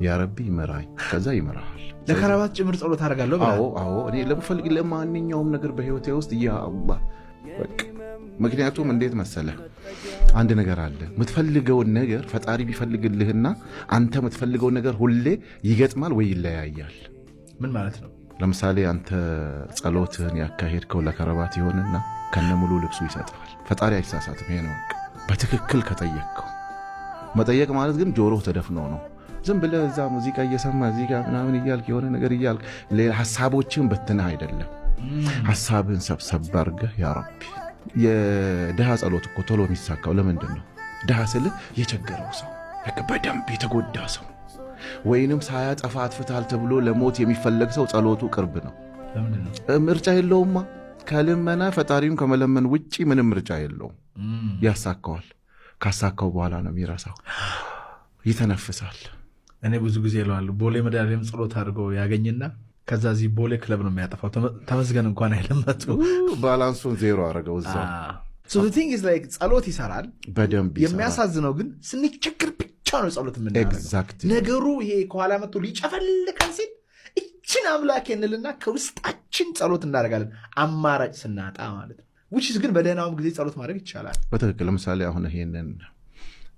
ያ ረቢ ምራኝ፣ ከዛ ይምራሃል። ለከረባት ጭምር ጸሎት አደርጋለሁ ብለሃል። አዎ፣ እኔ ለምፈልግ ለማንኛውም ነገር በህይወቴ ውስጥ ያ አላህ በቃ። ምክንያቱም እንዴት መሰለህ፣ አንድ ነገር አለ። የምትፈልገውን ነገር ፈጣሪ ቢፈልግልህና አንተ የምትፈልገውን ነገር ሁሌ ይገጥማል ወይ ይለያያል። ምን ማለት ነው? ለምሳሌ አንተ ጸሎትህን ያካሄድከው ለከረባት ይሆንና ከነሙሉ ልብሱ ይሰጥሃል። ፈጣሪ አይሳሳትም። ይሄ ነው በቃ። በትክክል ከጠየቅከው። መጠየቅ ማለት ግን ጆሮህ ተደፍኖ ነው። ዝም ብለህ እዛ ሙዚቃ እየሰማ እዚህ ጋር ምናምን እያልክ የሆነ ነገር እያልክ ሌላ ሀሳቦችን በትነህ አይደለም። ሀሳብህን ሰብሰብ አድርገህ ያ ረቢ። የድሃ ጸሎት እኮ ቶሎ የሚሳካው ለምንድን ነው? ድሃ ስልህ የቸገረው ሰው፣ በቃ በደንብ የተጎዳ ሰው ወይንም ሳያጠፋ አጥፍተሃል ተብሎ ለሞት የሚፈለግ ሰው ጸሎቱ ቅርብ ነው። ለምንድን ነው? ምርጫ የለውማ። ከልመና ፈጣሪውን ከመለመን ውጪ ምንም ምርጫ የለውም። ያሳካዋል። ካሳካው በኋላ ነው የሚረሳው። ይተነፍሳል። እኔ ብዙ ጊዜ እለዋለሁ፣ ቦሌ መድኃኒዓለም ጸሎት አድርጎ ያገኝና ከዛ እዚህ ቦሌ ክለብ ነው የሚያጠፋው። ተመስገን እንኳን አይለመጡ። Balance ኡን ዜሮ አደረገው እዛው። ጸሎት ይሰራል። በደንብ ይሰራል። የሚያሳዝነው ግን ስንቸግር ብቻ ነው ጸሎት የምናደርገው። ነገሩ ይሄ ከኋላ መጥቶ ሊጨፈልቀን ሲል እችን አምላክ እንልና ከውስጣችን ጸሎት እናደርጋለን፣ አማራጭ ስናጣ ማለት ነው። Which is ግን በደህናውም ጊዜ ጸሎት ማድረግ ይቻላል። በትክክል። ለምሳሌ አሁን ይሄንን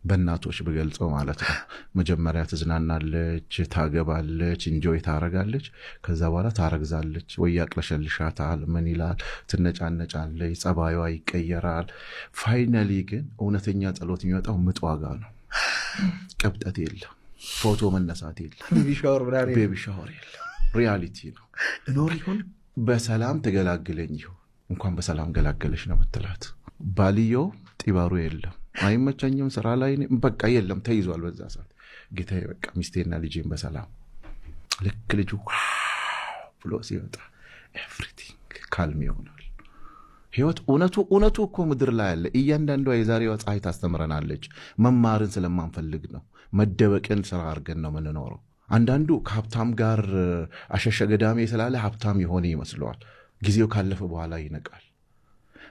በእናቶች ብገልጸው ማለት ነው። መጀመሪያ ትዝናናለች፣ ታገባለች፣ enjoy ታረጋለች። ከዛ በኋላ ታረግዛለች፣ ወይ ያቅለሸልሻታል፣ ምን ይላል፣ ትነጫነጫለች፣ ጸባዩዋ ይቀየራል። Finally ግን እውነተኛ ጸሎት የሚመጣው ምጧ ጋ ነው። ቅብጠት የለም፣ ፎቶ መነሳት የለም፣ baby shower ምናምን የለም። Baby shower የለም። Reality ነው። እኖር ይሆን? በሰላም ትገላግለኝ ይሆን? እንኳን በሰላም ገላገለሽ ነው የምትላት። ባልየው ጢባሩ የለም፣ አይመቸኝም፣ ስራ ላይ ነኝ፣ በቃ የለም፣ ተይዟል። በዛ ሰዓት ጌታዬ በቃ ሚስቴና ልጄን በሰላም፣ ልክ ልጁ wow ብሎ ሲወጣ everything calm ይሆናል። ህይወት እውነቱ እውነቱ እኮ ምድር ላይ አለ። እያንዳንዷ የዛሬዋ ፀሐይ ታስተምረናለች። መማርን ስለማንፈልግ ነው። መደበቅን ስራ አድርገን ነው የምንኖረው። አንዳንዱ ከሀብታም ጋር አሸሸ ገዳሜ ስላለ ሀብታም የሆነ ይመስለዋል። ጊዜው ካለፈ በኋላ ይነቃል።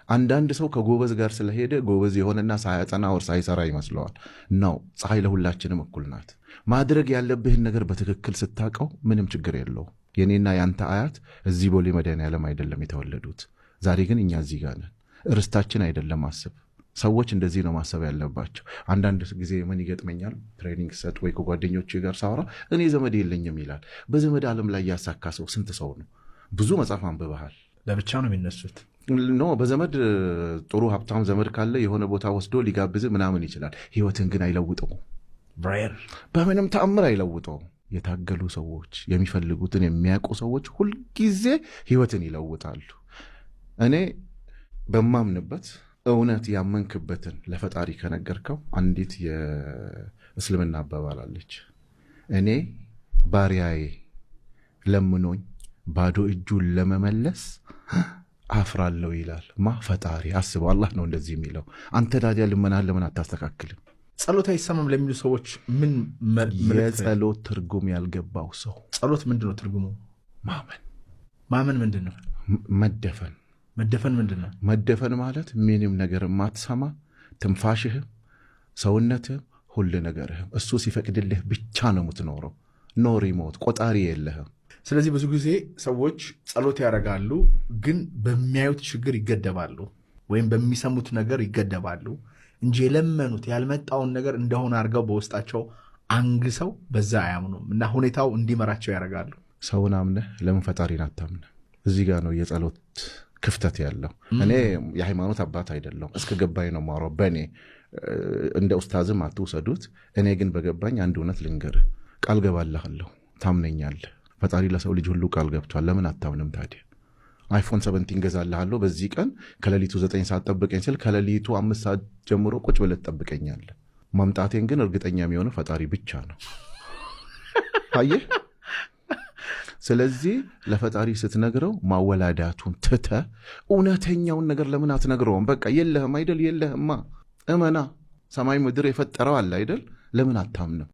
አንዳንድ ሰው ከጎበዝ ጋር ስለሄደ ጎበዝ የሆነና ሳያጠና ወር ሳይሰራ ይመስለዋል። No፣ ፀሐይ ለሁላችንም እኩል ናት። ማድረግ ያለብህን ነገር በትክክል ስታውቀው ምንም ችግር የለውም። የኔና የአንተ አያት እዚህ ቦሌ መድኃኔዓለም አይደለም የተወለዱት። ዛሬ ግን እኛ እዚህ ጋር ነን። እርስታችን አይደለም አስብ። ሰዎች እንደዚህ ነው ማሰብ ያለባቸው። አንዳንድ ጊዜ ምን ይገጥመኛል፣ training ሰጥ ወይ ከጓደኞቼ ጋር ሳወራ እኔ ዘመድ የለኝም ይላል። በዘመድ ዓለም ላይ ያሳካ ሰው ስንት ሰው ነው? ብዙ መጽሐፍ አንብበሃል። ለብቻ ነው የሚነሱት። No፣ በዘመድ ጥሩ ሀብታም ዘመድ ካለ የሆነ ቦታ ወስዶ ሊጋብዝ ምናምን ይችላል። ህይወትን ግን አይለውጠውም። በምንም ተአምር አይለውጠውም። የታገሉ ሰዎች፣ የሚፈልጉትን የሚያውቁ ሰዎች ሁልጊዜ ህይወትን ይለውጣሉ። እኔ በማምንበት እውነት ያመንክበትን ለፈጣሪ ከነገርከው፣ አንዲት የእስልምና አባባል አለች። እኔ ባሪያዬ ለምኖኝ ባዶ እጁን ለመመለስ አፍራለሁ ይላል። ማ? ፈጣሪ። አስበው፣ አላህ ነው እንደዚህ የሚለው። አንተ ታዲያ ልመናህን ለምን አታስተካክልም? ጸሎት አይሰማም ለሚሉ ሰዎች ምን መልእክት ነው? የጸሎት ትርጉም ያልገባው ሰው። ጸሎት ምንድን ነው ትርጉሙ? ማመን። ማመን ምንድን ነው? መደፈን። መደፈን ምንድን ነው? መደፈን ማለት ምንም ነገር የማትሰማ፣ ትንፋሽህም፣ ሰውነትህም፣ ሁሉ ነገርህም እሱ ሲፈቅድልህ ብቻ ነው የምትኖረው። No remote፣ ቆጣሪ የለህም። ስለዚህ ብዙ ጊዜ ሰዎች ጸሎት ያደርጋሉ፣ ግን በሚያዩት ችግር ይገደባሉ ወይም በሚሰሙት ነገር ይገደባሉ እንጂ የለመኑት ያልመጣውን ነገር እንደሆነ አድርገው በውስጣቸው አንግሰው በዛ አያምኑም እና ሁኔታው እንዲመራቸው ያደርጋሉ። ሰውን አምነህ ለምን ፈጣሪን አታምነህ? እዚህ ጋር ነው የጸሎት ክፍተት ያለው። እኔ የሃይማኖት አባት አይደለሁም። እስከ ገባኝ ነው የማወራው። በእኔ እንደ ኡስታዝም አትውሰዱት። እኔ ግን በገባኝ አንድ እውነት ልንገርህ፣ ቃል ገባልሃለሁ፣ ታምነኛለህ። ፈጣሪ ለሰው ልጅ ሁሉ ቃል ገብቷል። ለምን አታምንም ታዲያ? iPhone 17 ገዛልሃለሁ በዚህ ቀን ከሌሊቱ 9 ሰዓት ጠብቀኝ ስል ከሌሊቱ 5 ሰዓት ጀምሮ ቁጭ ብለህ ትጠብቀኛለህ። ማምጣቴን ግን እርግጠኛ የሚሆነው ፈጣሪ ብቻ ነው። አየህ? ስለዚህ ለፈጣሪ ስትነግረው ማወላዳቱን ትተህ እውነተኛውን ነገር ለምን አትነግረውም? በቃ የለህም አይደል? የለህማ፣ እመና። ሰማይ ምድር የፈጠረው አለ አይደል? ለምን አታምንም?